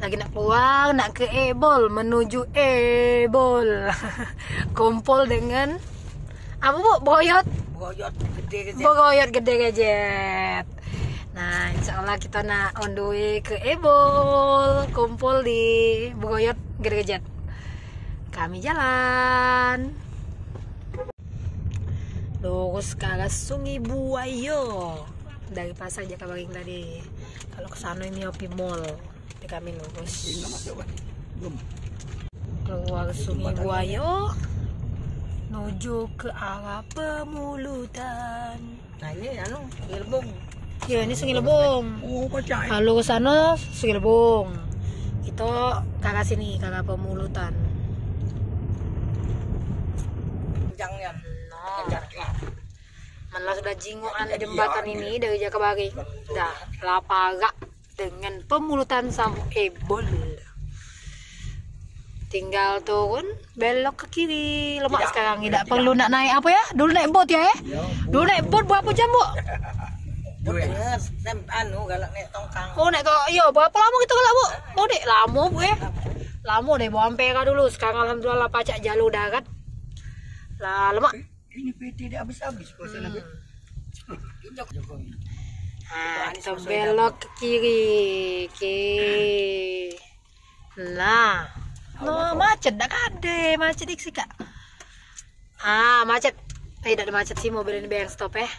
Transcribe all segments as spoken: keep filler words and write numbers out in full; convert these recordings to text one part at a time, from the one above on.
Lagi nak keluar, nak ke Ebol, menuju Ebol. Kumpul dengan apa, Bu? Beroyot? Beroyot gede gejat. Beroyot gede gejat. Nah, insya Allah kita nak on the way ke Ebol, kumpul di Beroyot gede gejat. Kami jalan. Lurus ke arah Sungai Buayo. Dari pasar Jakabaring tadi. Kalau ke sana ini Happy Mall. Di kami lurus. Keluar Sungai Buayo. Nuju ke arah Pemulutan. Nah, ini anu, Sungai Lebong. Ya, ini Sungai Lebong. Oh, pacak. Kalau ke sana Sungai Lebong. Kita ke arah sini, ke arah Pemulutan. Jangan. Nah. Malah sudah jingokan jembatan ini dari Jakabaring. Dah, lah parak dengan Pemulutan samo Ebol. Tinggal turun, belok ke kiri. Lemak sekarang, tidak perlu nak naik apa ya? Dulu naik bot ya, eh? Dulu naik bot berapa jam, Bu? Bot dengan sem-, anu, galak naik tongkang. Oh, naik tongkang. Iyo, berapa lama kita galak, Bu? Oh, dek, lama, Bu, eh. Lama deh, bawa Ampera dulu. Sekarang alhamdulillah pacak jalur darat. Lah, lemak. Ini P T dak habis-habis puasa nabi. Hmm. Jokowi. Ah, kita belok ke kiri. Oke. Nah. No, macet dak kade, macet dik sikak. Ah, macet. Eh, dak ada macet sih, mobil ini bayang stop eh.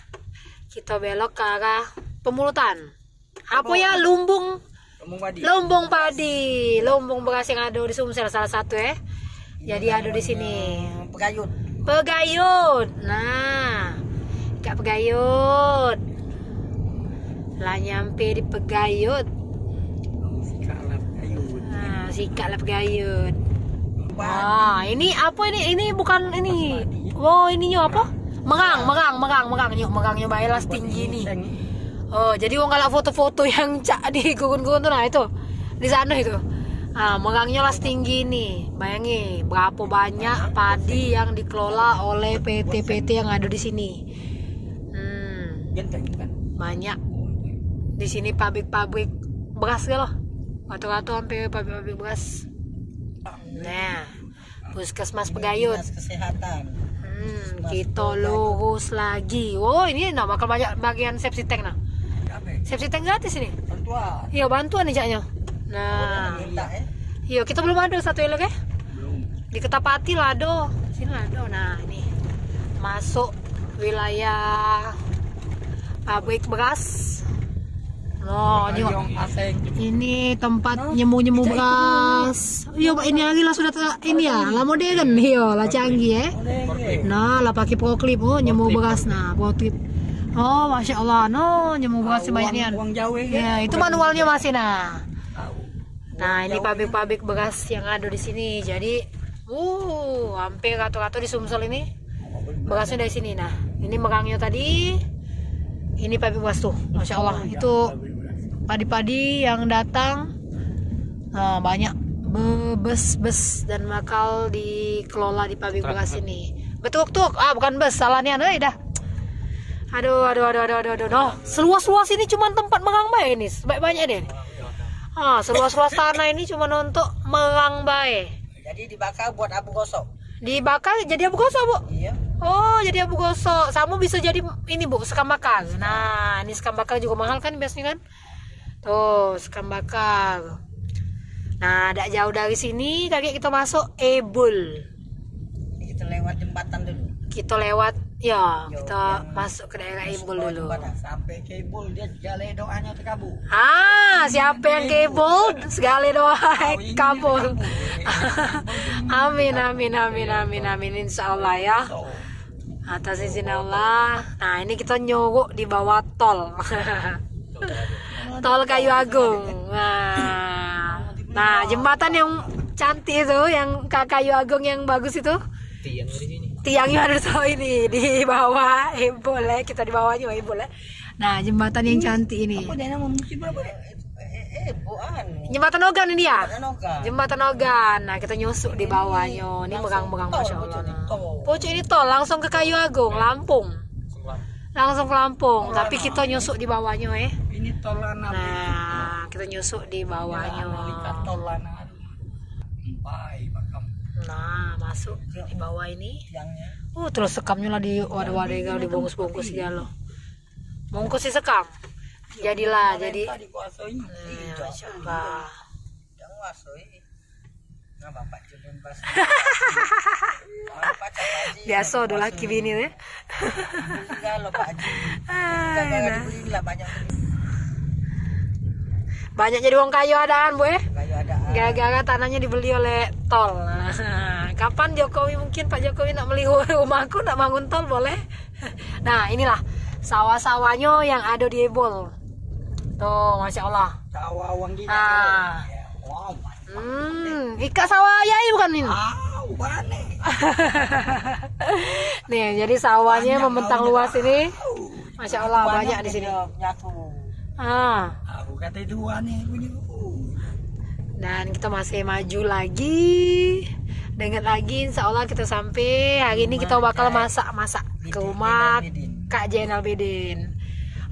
Kita belok ke arah Pemulutan. Apa ya, lumbung? Lumbung padi. Lumbung padi, lumbung beras yang ada di Sumsel salah satu eh. Jadi ada di sini. Pegayut. Pegayut. Nah. Kak Pegayut. Lah nyampe di Pegayut. Sikak lah Pegayut. Nah, sikak lah Pegayut. Wah, ini apa ini? Ini bukan ini. Oh, ininya apa? Merang, merang, merang, merang. Nyuk, merang nyo bae lah setinggi ni. Oh, jadi wong galak foto-foto yang cak di gurun-gurun tu nah itu. Di sana itu. Ah, merangnyo lah setinggi ni. Bayangi berapa banyak padi yang dikelola oleh P T-P T yang ada di sini. Hmm. Banyak. Di sini pabrik-pabrik beras ke loh. Rata-rata hampir pabrik-pabrik beras. Nah. Puskesmas Pegayut. Dinas Kesehatan. Hmm, kita lurus lagi. Oh, ini nak bakal banyak bagian septic tank nah. Septic tank gratis ini. Bantuan. Iya, bantuan ni jaknya. Nah, iya. Iya, kita belum ada satu elok eh. Belum. Di Ketapati lah ada. Sini lah ada. Nah, ini. Masuk wilayah pabrik beras. Oh, ini tempat nyemu-nyemu beras. Yo, ini hari lah sudah ter-, ini ya, lah modern yo, lah canggih eh. Nah, lah pakai forklift, oh, nyemu beras nah, forklift. Oh, masya Allah, no, nyemu beras banyak nian. Ya, itu manualnya masih nah. Nah, ini pabrik-pabrik beras yang ada di sini. Jadi, uh, hampir rata-rata di Sumsel ini berasnya dari sini. Nah, ini merangnyo tadi. Ini pabrik beras tuh, masya Allah. Itu padi-padi yang datang nah, banyak bebes-bes dan bakal dikelola di pabrik beras ini. Betuk-tuk, ah bukan bes, salah nian, eh dah. Aduh, aduh, aduh, aduh, aduh, aduh. Nah, seluas-luas ini cuman tempat merang bae ini, sebanyak-banyak deh. Ah, seluas-luas tanah ini cuma untuk merang bae. Jadi dibakar buat abu gosok. Dibakar jadi abu gosok, Bu? Iya. Oh, jadi abu gosok. Sama bisa jadi ini, Bu, sekam bakar. Nah, ini sekam bakar juga mahal kan biasanya kan? Tuh, sekam bakar. Nah, dak jauh dari sini, kaki kita masuk Ebul. Ini kita lewat jembatan dulu. Kita lewat, ya, kita masuk ke daerah Embul dulu. Sampai ke Embul, dia segala doanya terkabul. Ah, siapa yang ke Embul, segala doa kabul. Amin, amin, amin, amin, amin, insya Allah ya. Atas izin Allah. Nah, ini kita nyuruk di bawah tol. Tol Kayu Agung. Nah, nah, jembatan yang cantik itu, yang Ka-, Kayu Agung yang bagus itu. Tiang ada di sini. Tiangnya ada di bawah ini, di bawah. Eh, boleh kita di bawahnya, eh, boleh. Nah, jembatan yang cantik ini. Apa dia nama musim berapa? Eh, eh, eh, bukan. Jembatan Ogan ini ya? Jembatan Ogan. Jembatan Ogan. Nah, kita nyusuk di bawahnya. Ini megang-megang, masya Allah. Pucuk ini tol langsung ke Kayu Agung, Lampung. Langsung ke Lampung, tapi kita nyusuk di bawahnya eh. Ini tol anak. Nah, kita Nyusuk di bawahnyo. Nah, masuk di bawah ini. Oh, terus sekamnyo lah di wadah-wadah, dibungkus-bungkus segalo. Bungkus di sekam. Jadilah, jadi. Nah, masya Allah. Biaso do laki bini tu. Banyak jadi wong kayo adaan, Bu, eh. Gara-gara tanahnyo dibeli oleh tol. Kapan Jokowi, mungkin Pak Jokowi nak meli rumahku, nak bangun tol, boleh. Nah, inilah sawah-sawahnyo yang ado di Ebol. Tuh, masya Allah. Sawah wong gila. Ah. Hmm, ikak sawah yai bukan ini? Ah, bukan nih. Nih, jadi sawahnyo membentang luas ini. Masya Allah, banyak di sini. Ah. Aku kata dua nih punya. Dan kita masih maju lagi. Dengan lagi, insya Allah kita sampai. Hari ini kita bakal masak-masak ke rumah Kak Jenal Bedin.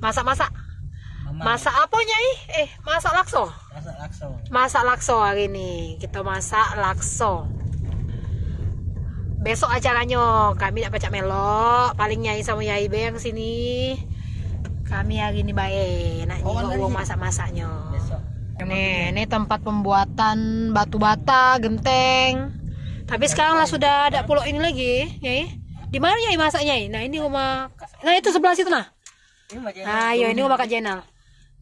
Masak-masak. Masak apa, Nyai? Eh, masak lakso. Masak lakso. Masak lakso hari ni. Kita masak lakso. Besok acaranyo, kami dak pacak melok. Paling Nyai samo Yai be yang sini. Kami hari ni bae nak nyingok wong masak-masaknyo. Nih, ini tempat pembuatan batu bata, genteng. Tapi sekarang lah sudah dak pulok ini lagi, Nyai. Di mana Nyai masak, Nyai? Nah, ini rumah. Nah, itu sebelah situ nah. Nah, yo, ini rumah Kak Jenal.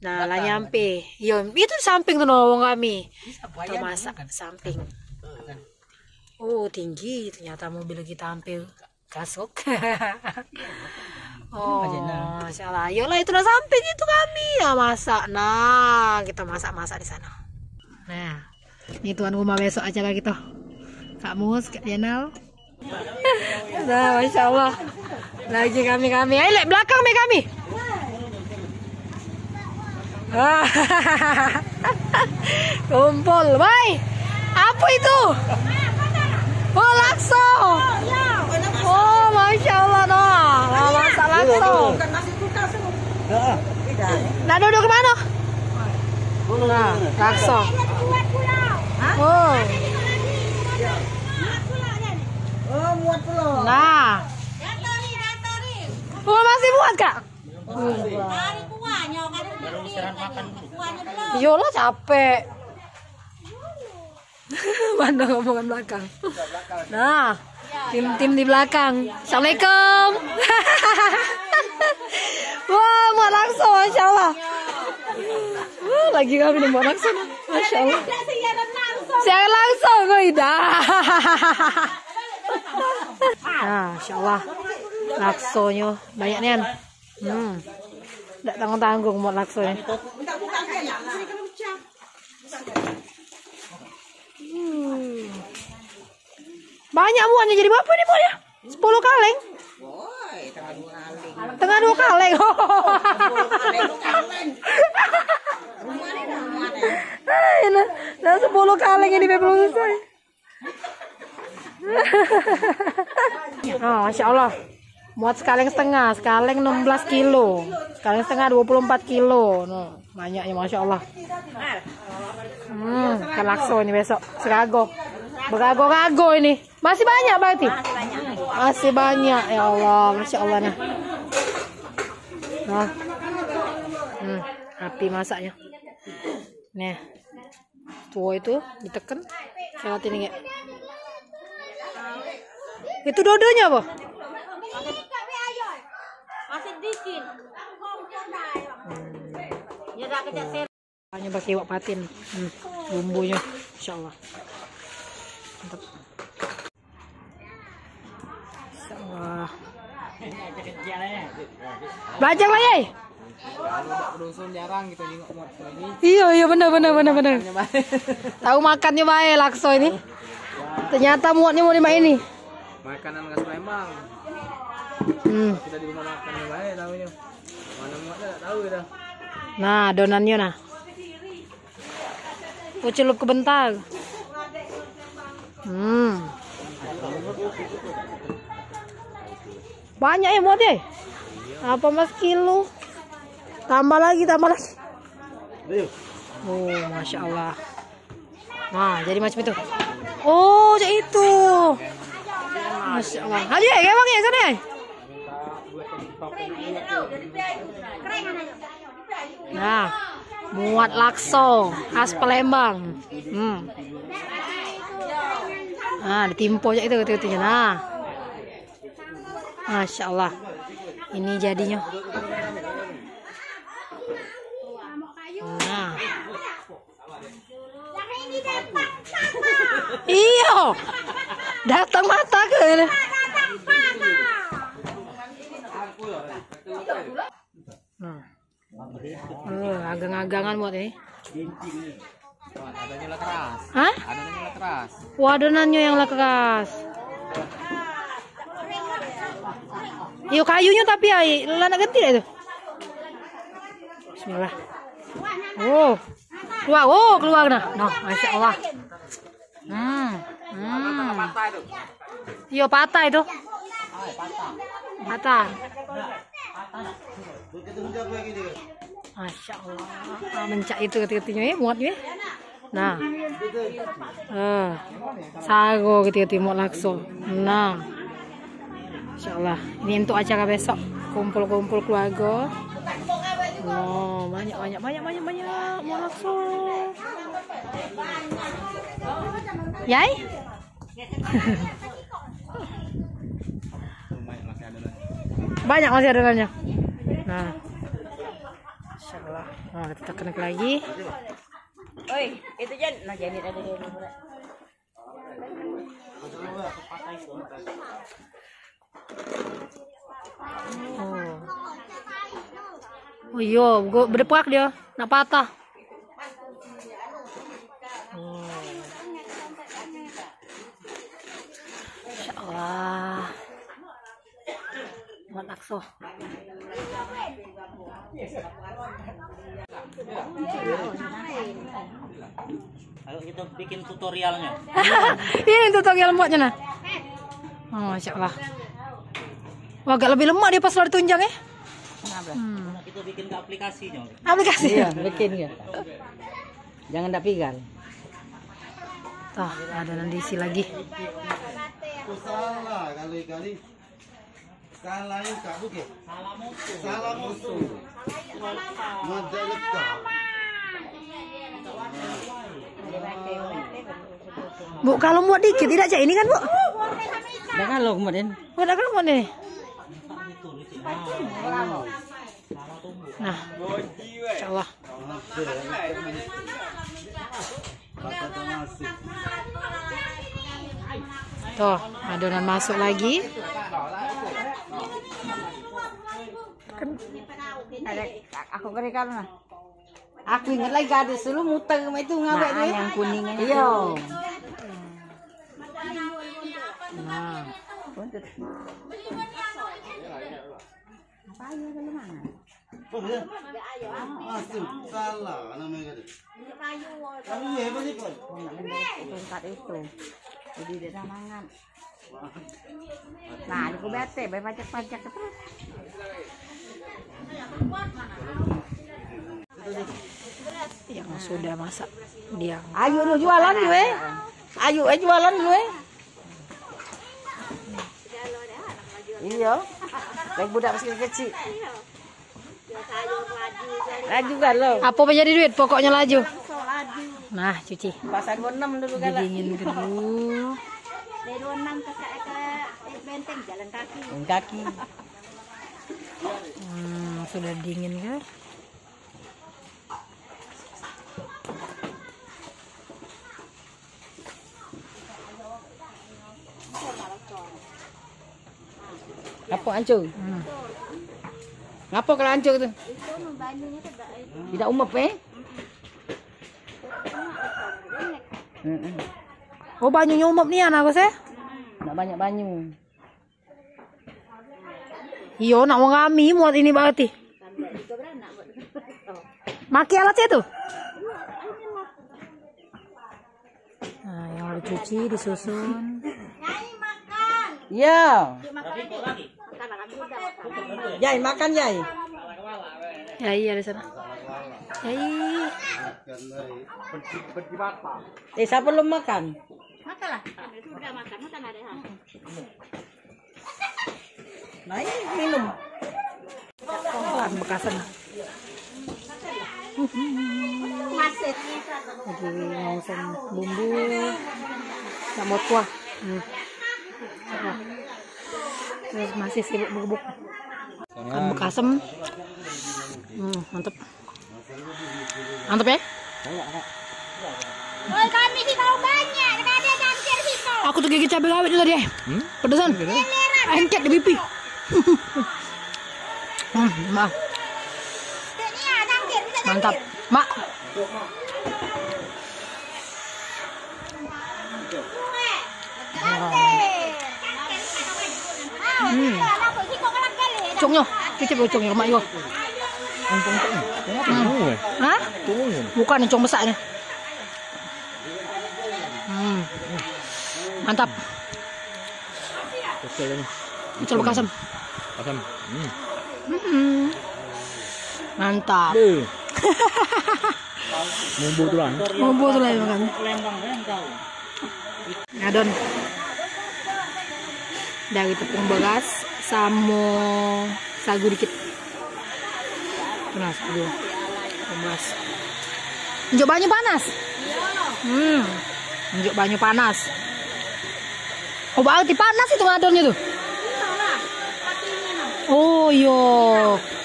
Nah, lah nyampe. Yo, itu samping tu no wong kami. Kita masak samping. Oh, tinggi ternyata mobil kita hampir kasuk. Oh, masya Allah. Yo lah, itu lah samping itu kami. Ya, masak. Nah, kita masak-masak di sana. Nah, ini tuan rumah besok acara kita. Kak Mus, Kak Jenal. Nah, masya Allah. Lagi kami-kami. Ayo, lek belakang be kami. Ah. Kumpul, woi. Apa itu? Oh, lakso. Oh, masya Allah, no. Wah, masak lakso. Nak duduk ke mana? Nah, lakso. Oh. Oh, muat pulo. Nah. Oh, masih muat, Kak? Iyolah, capek. Mana rombongan belakang? Nah, tim-tim di belakang. Assalamualaikum. Wah, muat lakso, masya Allah. Wah, lagi kami ni muat lakso, masya Allah. Siaran langsung, kau Ida. Nah, masya Allah, laksonyo banyak nian. Hmm. Dak tanggung-tanggung muat lakso ni. Hmm. Banyak muatnya, jadi berapa ni muatnya? Sepuluh kaleng? Tengah dua kaleng. Hai, nah, nah, sepuluh kaleng ini belum selesai. Oh, masya Allah. Muat sekaleng setengah, sekaleng enam belas kilo. Sekaleng setengah dua puluh empat kilo. No, banyaknya, masya Allah. Hmm, ikan lakso ini besok. Serago. Berago-rago ini. Masih banyak berarti? Masih banyak. Masih banyak. Ya Allah, masya Allah, nah. Nah. Hmm, api masaknya. Nah. Tuo itu diteken. Lewat ini, Gek. Itu dodonya apa? Masih dikit. Hanya pakai iwak patin. Hmm, bumbunya, masya Allah. Mantap. Masya Allah. Belajar lah, Yai. Kalau dak ke dusun jarang kita jenguk muat ini. Iyo, iyo, bener, bener, bener, bener. Makannyo bae. Tahu makannyo bae lakso ini. Ternyata muatnya mau di mak ini. Makanan khas Palembang. Hmm. Kita di rumah makan bae tahunya. Mana muatnya dak tahu kita. Nah, adonannya nah. Oh, celup ke bentar. Hmm. Banyak ya, muat deh. Apa mas kilo? Tambah lagi, tambah lagi. Oh, masya Allah. Nah, jadi macam itu. Oh, cak itu. Masya Allah. Ada ya, kayak bang ya sana. Nah, muat lakso khas Palembang. Hmm. Nah, ditimpo cak itu, itu, itu. Nah. Masya Allah. Ini jadinya. Nah. Iyo. Datang mata ke? Nah. Oh, agang-agangan buat ini. Adonannya lah keras. Hah? Adonannya lah keras. Oh, adonannya yang lah keras. Iyo, kayunya tapi ai, lah nak ganti dah itu. Bismillah. Oh. Keluar, oh, keluar nah. Nah, masya Allah. Hmm. Hmm. Iyo, patah itu. Patah. Masya Allah. Ah, mencak itu keti-ketinyo, eh, muatnyo, eh. Nah. Eh, sago keti-keti muat lakso. Nah. Masya Allah. Ini untuk acara besok. Kumpul-kumpul keluarga. Oh, banyak, banyak, banyak, banyak, banyak muat lakso. Yai? Banyak masih adonannya. Nah. Masya Allah. Nah, kita tekan lagi. Oi, itu Jan. Nah, Janit ada di. Oh. Oh iyo, bedepak dia. Nak patah. Oh. Masya Allah. Buat lakso. Ayo kita bikin tutorialnya. Ini tutorial buatnya nah. Oh, masya Allah. Wah, agak lebih lemak dia pas lah ditunjang, eh. Hmm. Kita bikin ke aplikasinya. Aplikasi. Iya, bikin ya. Jangan ndak pigal. Tuh, ada nanti isi lagi. Salah kali-kali. Salah itu tak buke. Salah musuh. Ngajak letak. Bu, kalau muat dikit, tidak cak ini kan, Bu? Dah kalau muat ini. Muat dah kalau muat ini. Nah, insya Allah. Tuh, adonan masuk lagi. Ada, aku kering kan nah. Aku ingat lagi gadis dulu muter sama itu ngawet nah, yang kuning ini. Iyo. Nah. Apa ayo dulu mana? Oh, ya? Masuk. Salah namanya tadi. Kamu ya, apa nih, Kon? Tongkat itu. Jadi dia dah mangan. Nah, aku bete, bae pajak-pajak terus. Yang sudah masak, dia. Ayo lu jualan lu, eh. Ayo, eh, jualan lu, eh. Iyo. Lagi budak masih kecil. Laju kan lo. Apa menjadi duit? Pokoknya laju. Nah, cuci. Pasar dua enam dulu kan. Dingin dulu. Dari dua enam ke, ke, ke Benteng jalan kaki. Jalan kaki. Hmm, sudah dingin kan? Ngapo hancur? Hmm. Ngapo kalau hancur tu? Tidak umep, eh? Mm-mm. Oh, banyunyo umep nian aku seh. Nak banyak banyu. Iyo, nak wong rami muat ini berarti. Make alat itu. Nah, yang udah cuci disusun. Iya. Yai, makan, Yai. Yai ada sana. Hei. Eh, siapa belum makan? Makanlah. Sudah makan, makan ada. Nah, ini minum. Makan bekasan. Lagi ngoseng bumbu sama kuah. Hmm. Terus masih sibuk begebuk. Makan bekasem. Hmm, mantep. Mantep ya? Woi, kami di bawah banyak, ada cangkir situ. Aku tuh gigit cabai rawit tuh tadi, eh. Hmm? Pedesan. Geleran. Engket di pipi. Hmm, mah. Cek ni, ah, cangkir, bisa cangkir. Mantap. Mak. Hmm. Congnya, cicip lo congnya lemak yo. Hah? Bukan cong besak ni. Hmm. Mantap. Pecel ini. Pecel bekasem. Asam. Hmm. Mm-mm. Mantap. Beuh. Bumbu tu lah. Bumbu tu lah makan. Ngadon dari tepung beras samo sagu dikit. Panas dulu. Tepung beras. Njuk banyu panas. Hmm. Njuk banyu panas. Oh, berarti panas itu ngadonnya tuh. Oh, iyo.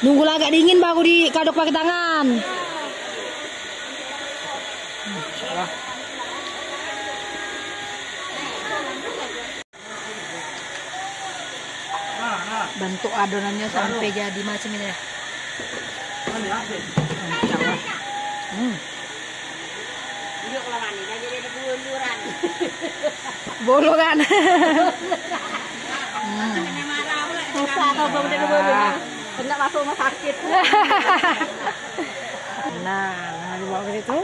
Nunggu agak dingin baru dikaduk pakai tangan. Bentuk adonannya sampai jadi macam ini ya. Hmm. Bolongan. Hmm. Susah kalau belum ada bolongan. Kena masuk rumah sakit. Nah, nah, dibawa ke situ.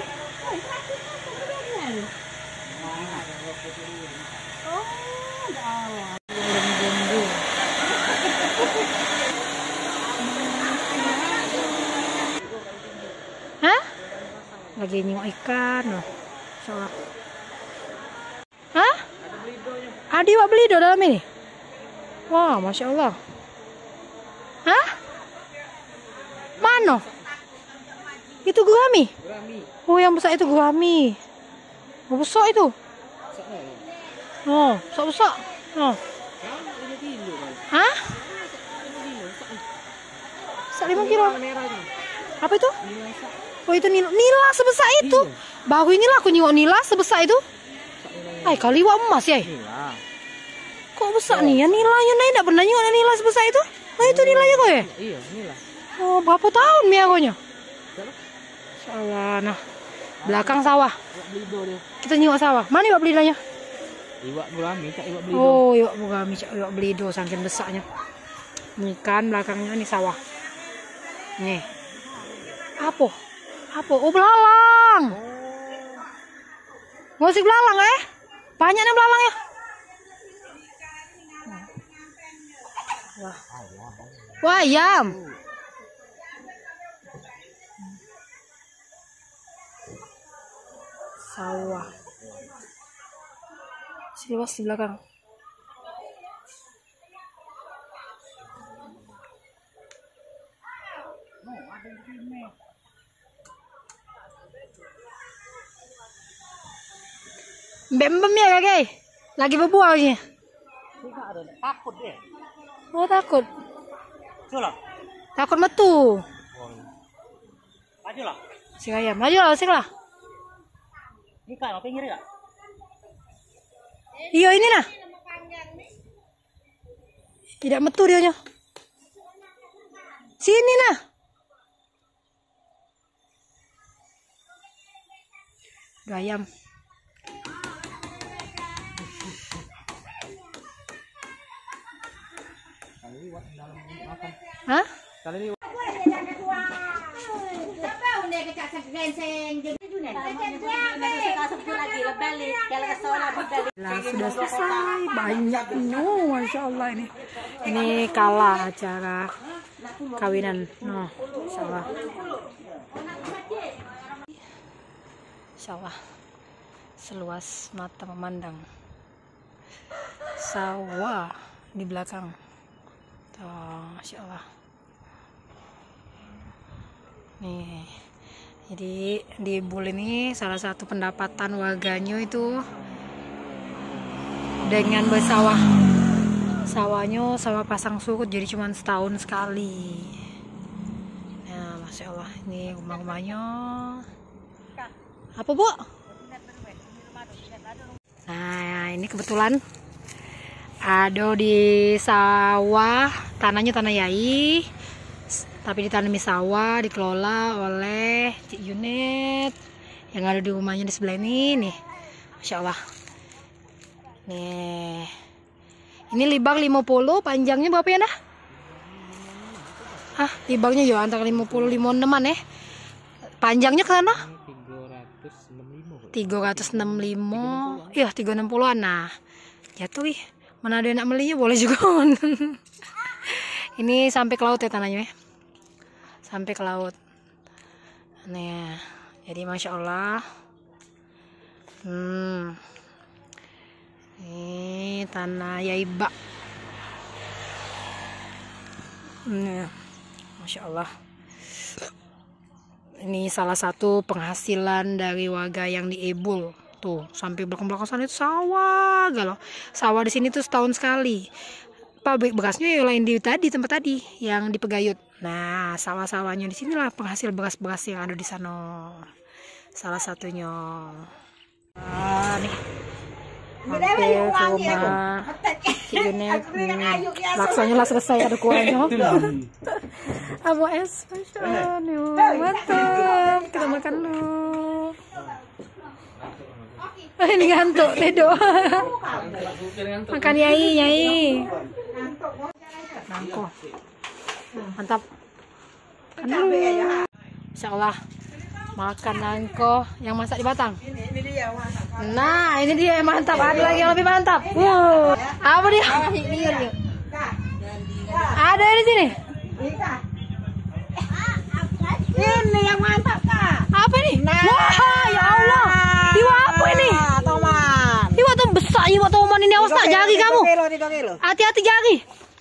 Hah? Lagi nyingok ikan, noh. Insyaallah. Hah? Adi wak beli do dalam ini? Wah, masya Allah. Hah? Mano? Itu gurami? Oh, yang besak itu gurami. Oh, besak itu. Oh, besak-besak. Oh. Hah? Besak lima kilo. Apa itu? Oh, itu nil- nila sebesak itu. Baru inilah aku nyingok nila sebesak itu. Ai, kali iwak emas ya. Kok besak ni ya nila yo, nai dak pernah nyingok nila sebesak itu. Oh, itu nila yo kok ya? Iya, nila. Oh, berapa tahun mi agonyo? Insyaallah, nah. Belakang sawah. Kita nyingok sawah. Mano iwak belidanyo? Iwak gurami, cak iwak belido. Oh, iwak gurami, cak iwak belido, saking besaknyo. Ni kan belakangnya ni sawah. Nih. Apa? Apa? Oh, belalang. Ngosik belalang, eh? Banyak nih belalang ya. Wah. Wah, ayam. Sawah. Siluas di belakang. Mbem-mbem ya, Kak, eh? Lagi bebuah lagi. Takut dia. Oh, takut. Cuy lah. Takut metu. Maju lah. Sing ayam. Maju lah, sing lah. Ni, Kak, pinggir, Kak. Iyo, ini nah. Tidak metu dia nyo. Sini nah. Ada ayam. Hah? Lah, sudah selesai, banyaknyo, masya Allah ini. Ini kalah acara kawinan, no, masya Allah. Masya Allah, seluas mata memandang. Sawah di belakang. Tuh, Masya Allah. Nih, jadi di Ebul ini salah satu pendapatan warganyo itu dengan bersawah. Sawahnyo sawah pasang surut, jadi cuman setahun sekali. Nah, Masya Allah, ini rumah-rumahnyo. Apa, Bu? Nah, ini kebetulan ado di sawah, tanahnyo tanah yai, tapi ditanami sawah, dikelola oleh Cik Junet yang ado di rumahnyo di sebelah ini nih. Masya Allah. Nih. Ini libar limo puluh, panjangnyo berapa ya, nah? Ah, libarnyo yo antara limo puluh, limo eneman eh. Panjangnyo ke sana? Tigo ratus enam limo. Iyo, tigo enam puluhan. Nah, jatuh ih. Mana ado yang nak melinyo, boleh jugo. Ini sampe ke laut ya tanahnyo ya. Sampe ke laut. Nih, jadi Masya Allah. Hmm. Ini tanah yai bak. Nih, Masya Allah. Ini salah satu penghasilan dari warga yang di Ebul. Tuh, sampe belakang-belakang sana itu sawah galo. Sawah di sini tuh setahun sekali. Pabrik berasnyo ya lain di tadi, tempat tadi, yang di Pegayut. Nah, sawah-sawahnyo di sinilah penghasil beras-beras yang ado di sano. Salah satunyo. Ah, nih. Mampir ke rumah Cik Junet. Nih, laksonyo lah selesai, ado kuahnyo. Abu es, Masya Allah, nih, mantap. Kita makan dulu. Ini ngantuk, tidur. Makan, Yai, Yai. Nangko. Mantap. Makan dulu. Insya Allah. Makan nangko yang masak di Batang. Nah, ini dia yang mantap. Ada lagi yang lebih mantap. Wow. Apa dia? Ada di sini. Ini yang mantap, Kak. Apa ini? Nah. Wah, ya Allah. Iwak apa ini? Toman. Iwak tuh besar, iwak toman ini. Awas nak jari kamu. Tiga kilo, tiga kilo. Hati-hati jari.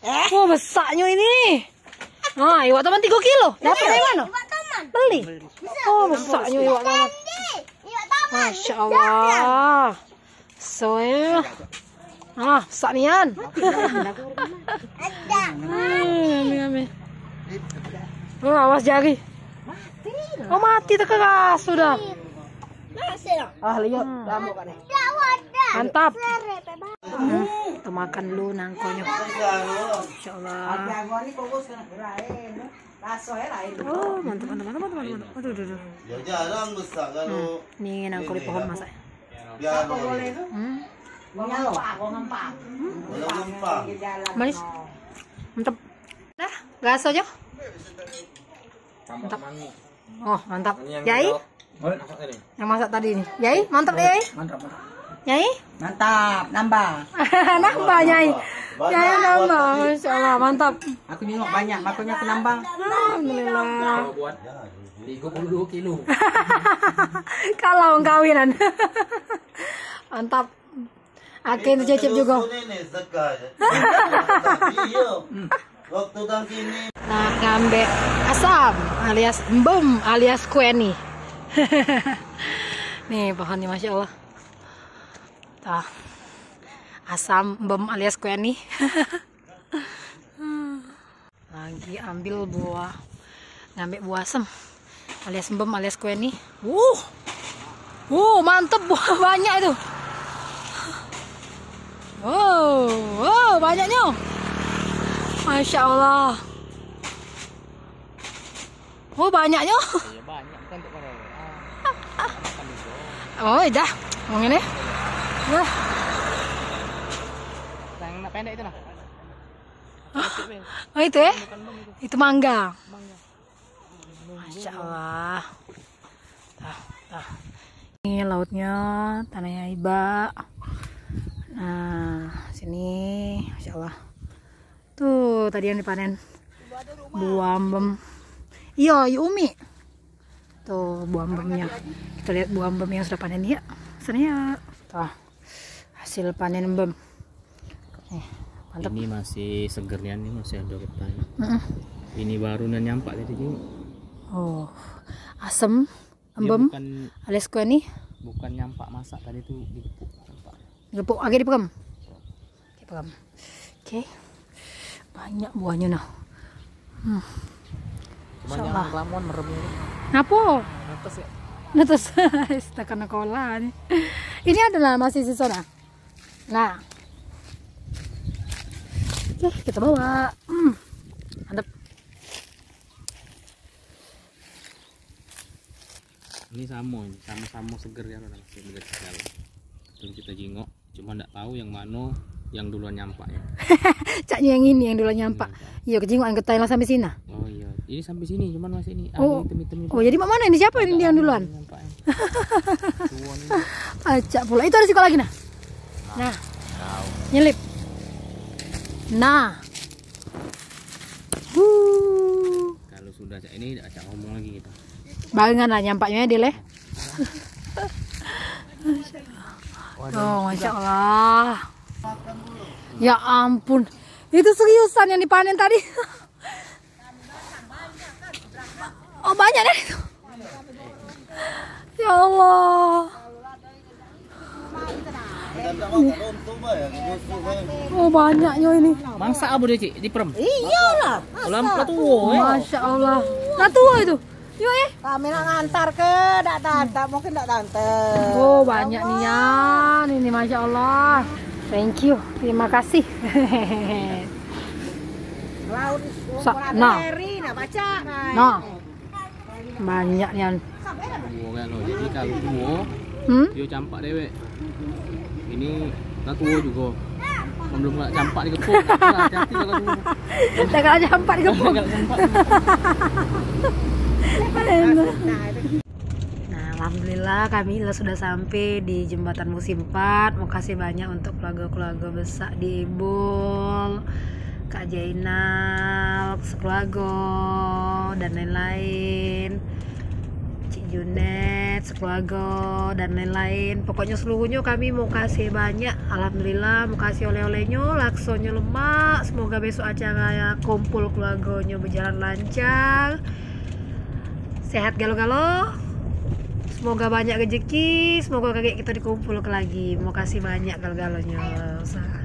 Eh? Wah, besarnya ini. Nah, iwak toman tiga kilo. Dapat dari mana? Iwak toman. Beli. Oh, besarnya iwak toman. Masya Allah. So ya. Ah, besak nian. Hmm, ame, ame. Oh, awas jari. Oh, mati tekeras sudah. Ah, lihat. Mantap. Hmm, kita makan dulu nangkonyo. Insya Allah. Oh, mantap, mantap, mantap, mantap, mantap. Aduh, aduh, aduh. Ya jarang besar kalau. Hmm. Ni nangko di pohon masak. Biar boleh tu. Hmm. Wong ngempang, wong ngempang. Wong ngempang. Manis. Mantap. Dah, gas aja. Mantap. Oh, mantap. Yai? Masak tadi. Yang masak tadi nih. Yai, mantap deh, Yai. Mantap, mantap. Yai? Mantap, nambah. Nambah, Yai. Yai nambah, Masya Allah, mantap. Aku nyengok banyak, makanya aku nambah. Alhamdulillah. Tiga puluh dua kilo. Kalau kawinan. Mantap. Akhirnya cecep juga. Nah, ngambek asam alias embem alias kueni. Nih pohonnya, Masya Allah. Tuh. Asam embem alias kueni. Lagi ambil buah, ngambek buah asem alias embem alias kueni. Wuh. Wuh, mantep, buah banyak itu. Wow, wow, banyaknyo. Masya Allah. Oh, banyaknyo. Iya, banyak, bukan untuk kau. Ah, makan juga. Oh, dah. Wong ini. Wah. Yang nak pendek itu nah. Oh, itu ya? Itu mangga. Masya Allah. Tah, tah. Ini lautnya, tanahnya iba. Nah, sini, Masya Allah. Tuh, tadi yang dipanen. Buah embem. Iya, yu umi. Tuh, buah embemnya. Kita lihat buah embem yang sudah panen ya. Sini ya. Tuh, hasil panen embem. Nih, mantap. Ini masih seger nian, ini masih ada getah. Mm-mm. Ini baru nian nyampak tadi, Cik. Oh, asem, embem, bukan, alias kue nih. Bukan nyampak masak tadi tuh, digepuk. Nyampak. Digepuk, agak dipegem. Oke, paham. Oke. Banyak buahnya nah. Hmm. Cuman jangan kelamuan meremnya. Ngapo? Netes ya. Netes. Setakan kola ni. Ini ada lah masih sisa nah. Nah. Oke, kita bawa. Hmm. Mantap. Ini samo ini, samo-samo seger ya, masih seger sekali. Terus kita jingok, cuma ndak tahu yang mano yang duluan nyampak ya. Caknya yang ini yang duluan nyampak. Iya, Kak. Iya, kejingokan getah lah sampai sini. Oh iya, ini sampai sini, cuman masih ini ada. Oh, hitam-hitam itu. Oh, jadi mak mana ini? Siapa ini yang duluan? Nyampak ya. Tuan ini. Acak pula. Itu ada sikok lagi nah. Nah. Nyelip. Nah. Huh. Kalau sudah cak ini, dak cak ngomong lagi kita. Barengan lah nyampaknya dia leh. Oh, masya Allah. Ya ampun. Itu seriusan yang dipanen tadi. Oh, banyak deh itu. Ya Allah. Oh, banyaknya ini. Masak apa dia, Cik? Diperem? Iyalah. Dalam plat tua, ya. Masya Allah. Nah, tua itu. Yuk, eh. Kami nak ngantar ke, dak tante, mungkin dak tante. Oh, banyak nian ini, masya Allah. Thank you. Terima kasih. Laut. Sa-, nah. Nah, baca. Nah. Banyak nian. Duo kan lo. Jadi kalau duo, hmm? Dia campak dewek. Ini tak tua juga. Belum nak campak dikepung. Hati-hati kalau duo. Tak kalau campak dikepung. Tak kalau campak. Nah, alhamdulillah kami lah sudah sampai di jembatan musim empat. Makasih banyak untuk keluarga-keluarga besar di Ibul. Kak Jainal sekeluarga dan lain-lain, Cik Junet sekeluarga dan lain-lain. Pokoknya seluruhnya kami mau kasih banyak. Alhamdulillah, mau kasih oleh-olehnyo, laksonyo lemak. Semoga besok acara kumpul keluarganyo berjalan lancar. Sehat galo-galo. Semoga banyak rezeki, semoga kagek kita dikumpulkan lagi. Makasih banyak galo-galonyo. Sa-